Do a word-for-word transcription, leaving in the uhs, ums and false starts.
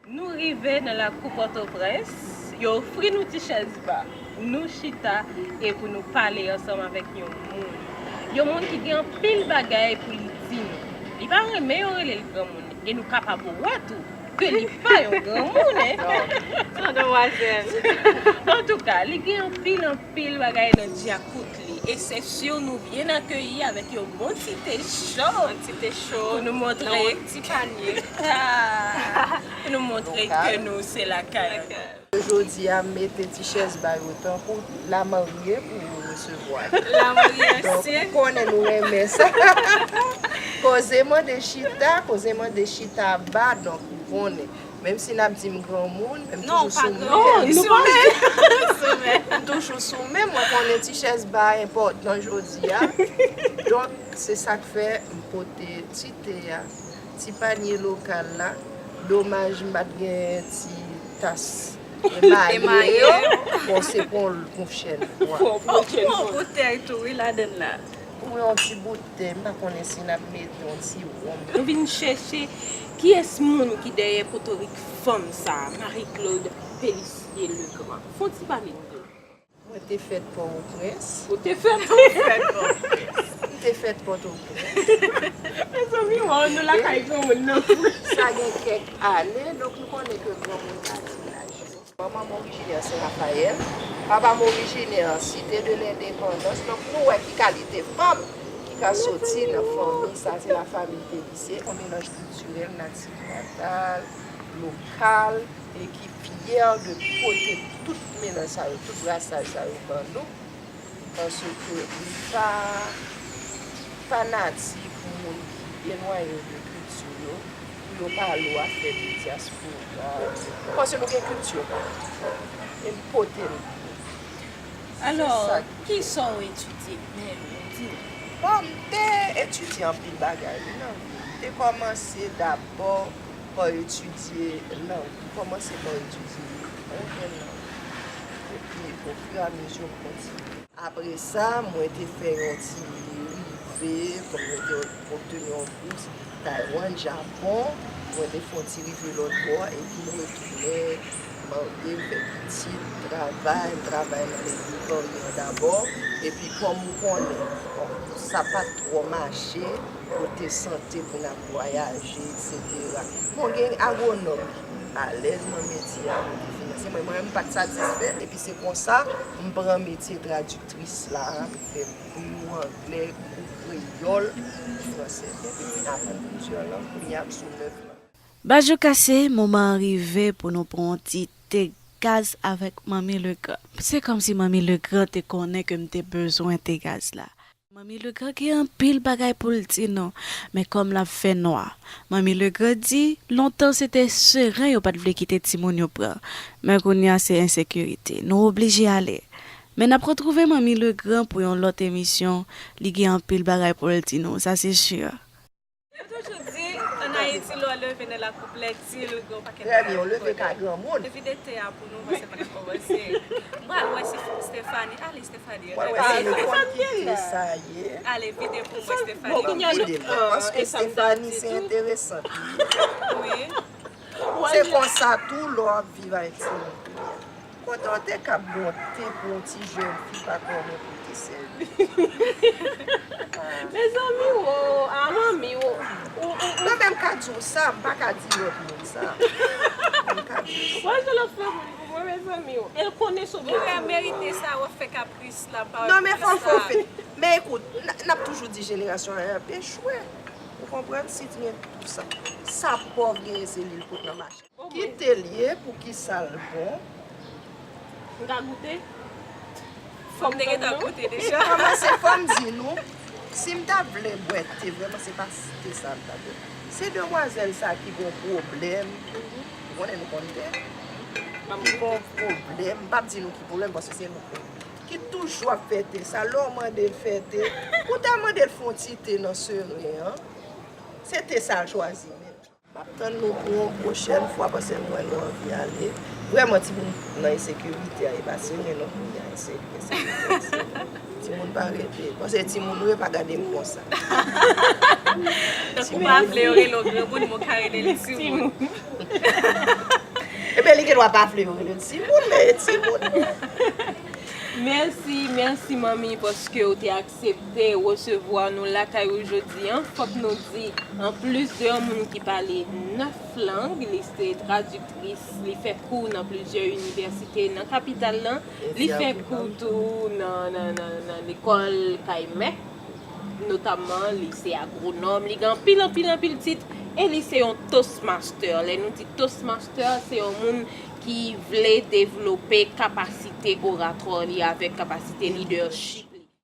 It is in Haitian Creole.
Nou rive nan lakou Pòtoprens, yo ofri nou ti chèz ba. Nou chita e pou nou pale ansanm avèk yon moun. Yon moun ki gen anpil bagay pou li di nou. Li pa renmen yo rele l granmoun, e nou kapab wè tou ke li pa yon granmoun, en. Yon demwazèl. Antouka, li gen anpil, anpil bagay nan dyakout li. E se si nou byen akeyi avèk yon bon ti te cho. Yon ti te cho, pou nou montre, nan yon ti panye. Ah, pou nou montre ke nou se lakay. Jodi a, m mete ti chèz ba yo tankou lamarye pou yo resevwa. Lamarye ansyen. Donk, ou konnen nou renmen sa. Koze mande chita, koze mande chita ba, donk ou konnen. Menm si n ap di m granmoun, men m toujou sou men. Non, nou pa granmoun, sou men. M toujou sou men, mwen konnen ti chèz ba enpòtan jodi a. Donk, se sa k fè m pote ti te a, ti panye lokal la. Domaj, m pa t gen ti tas emaye yo. Bon, se pou yon pwochèn fwa. Pou yon pwochèn fwa. Pou yon boutèy tou, wi, ladann la. Pou yon ti bout tè, m pa konnen si n ap mete yon ti wonm. Nou vin chèche kiyès moun ki dèyè potorik fanm sa a, Marie Claude Pélissier Legrand. Fè yon ti pale nou de li. Mwen te fèt Pòtoprens. Ou te fèt Pòtoprens? M te fèt Pòtoprens. Mezanmi, waw, nou lakay granmoun nan. Sa gen kèk ane, donk nou konnen ke granmoun pa di laj. Manman m orijinè Sen Rafayèl, papa m orijinè Site de Lendepandans. Donk, nou wè ki kalite fanm ki ka soti nan fanmi sa, se la famille Pélissier, yon melanj kiltirèl, natif natal, lokal, e ki fyè de pote tout melanj sa yo, tout brasaj sa yo ban nou. Paske li pa, pa nati pou moun ki elwaye yo de kilti yo, pou yo pale w afè de dyaspora. Paske nou gen kilti pa nou. E m pote l pou nou. Alò, kisa w etidye menm, di m? Bon, m te etidye anpil bagay, wi, nan vi m. M te kòmanse dabò pa etidye lang. M kòmanse pa etidye yon jèn lang. Epi, ofiramezi, m kontinye. Apre sa, mwen te fè yon ti rive, kòm mwen te obteni yon bous Taiwan, Japon, mwen te fè yon ti rive lòt bò, epi m retounen, marye, m fè pitit, travay, m travay nan legliz Oryan dabò, epi kòm ou konnen, bon, sa pa t twò mache, kote sante pou n ap vwayaje, etsetera. Bon, gen agwonòm ki alèz nan metye a, kote finanse, mwen, mwen menm, m pa t satisfè, epi se konsa, m pran metye tradiktris la, m fè kou anglè, kou kreyòl, kou fransè. Epi m vin aprann plizyè lang, kounye a m sou nèf lang. Bajou kase, moman an rive pou nou pran yon ti te gaz avèk Manmi Legrand. Se kòmsi Manmi Legrand te konnen ke m te bezwen te gaz la. Manmi Legrand gen anpil bagay pou l di nou, men kòm l ap fè nwa, Manmi Legrand di, lontan se te seren yo pa t vle kite timoun yo pran, men kounye a se ensekirite, nou oblije ale. Men n ap retwouve Manmi Legrand pou yon lòt emisyon, li gen anpil bagay pou l di nou, sa se si. Yo toujou di, ann Ayiti, lè w leve nan lakou plè, di l gen yon pakèt bagay pou w konnen. Trè byen, w leve ka granmoun. Vide te a pou nou, paske pa ka kòmanse. M pral wè si Stephanie, ale Stephanie, ale. Wè, wè, se li konn ki te sa ye. Ale, vide pou mwen, Stephanie. Bon, m vide l, paske Stephanie, se enteresan. Wi. Se konsa tou, lè w ap viv ak timoun. Kote w te ka monte pou yon ti jèn fi pa konnen pou te sèvi? Mezanmi, wo, a manmi, wo. Non, men m ka di w sa, m pa ka di lòt moun sa. M ka di w sa. Wè, se lòt fè moun pou mwen, mezanmi, wo. E l konnen sou byen. Ou merite sa, w ap fè kapris la, pa. Non, men fò l fè w fè. Men ekout, n, n ap toujou di jenerasyon an ap echwe. Ou konprann? Si t gen tou sa. Sa pòv genyen, se li l pot nan mache. Kite l ye, poukisa l bon? M ka goute? Fò m te gentan goute deja. Kòmanse, fò m di nou, si m ta vle bwè te, vrèman, se pa te sa m ta bwè. Se demwazèl sa ki gon pwoblèm. Ou konnen nou konn te? Ki gon pwoblèm. M p ap di nou ki pwoblèm, paske se nou ki toujou ap fè te sa. Lè w mande l fè te, ou ta mande l fè yon ti te nan seren an. Se te sa l chwazi menm. M ap tann nou pou yon pwochèn fwa, paske m wè nou anvi ale. Vrèman, timoun nan ensekirite a, e pa seren non, kounye a, ensekirite, ensekirite. Timoun pa rete, paske timoun yo pa gade m konsa. Tankou w pa vle yo rele w granmoun, men w ka rele l timoun. Lwa pa vle yo rele timoun, men e timoun. Mèsi, mèsi manmi paske w te aksepte resevwa nou lakay ou jodi an. Fòk nou di, anplis de yon moun ki pale nèf lang, li se tradiktris, li fè kou nan plizyè inivèsite nan kapital lan, li fè kou tou nan, nan, nan, nan lekòl kay mèt, notamman li se agwonòm, li gen anpil, anpil, anpil tit, e li se yon Toastmaster. Lè nou di Toastmaster, se yon moun ki vle devlope kapasite oratwa li avèk kapasite lidèchip.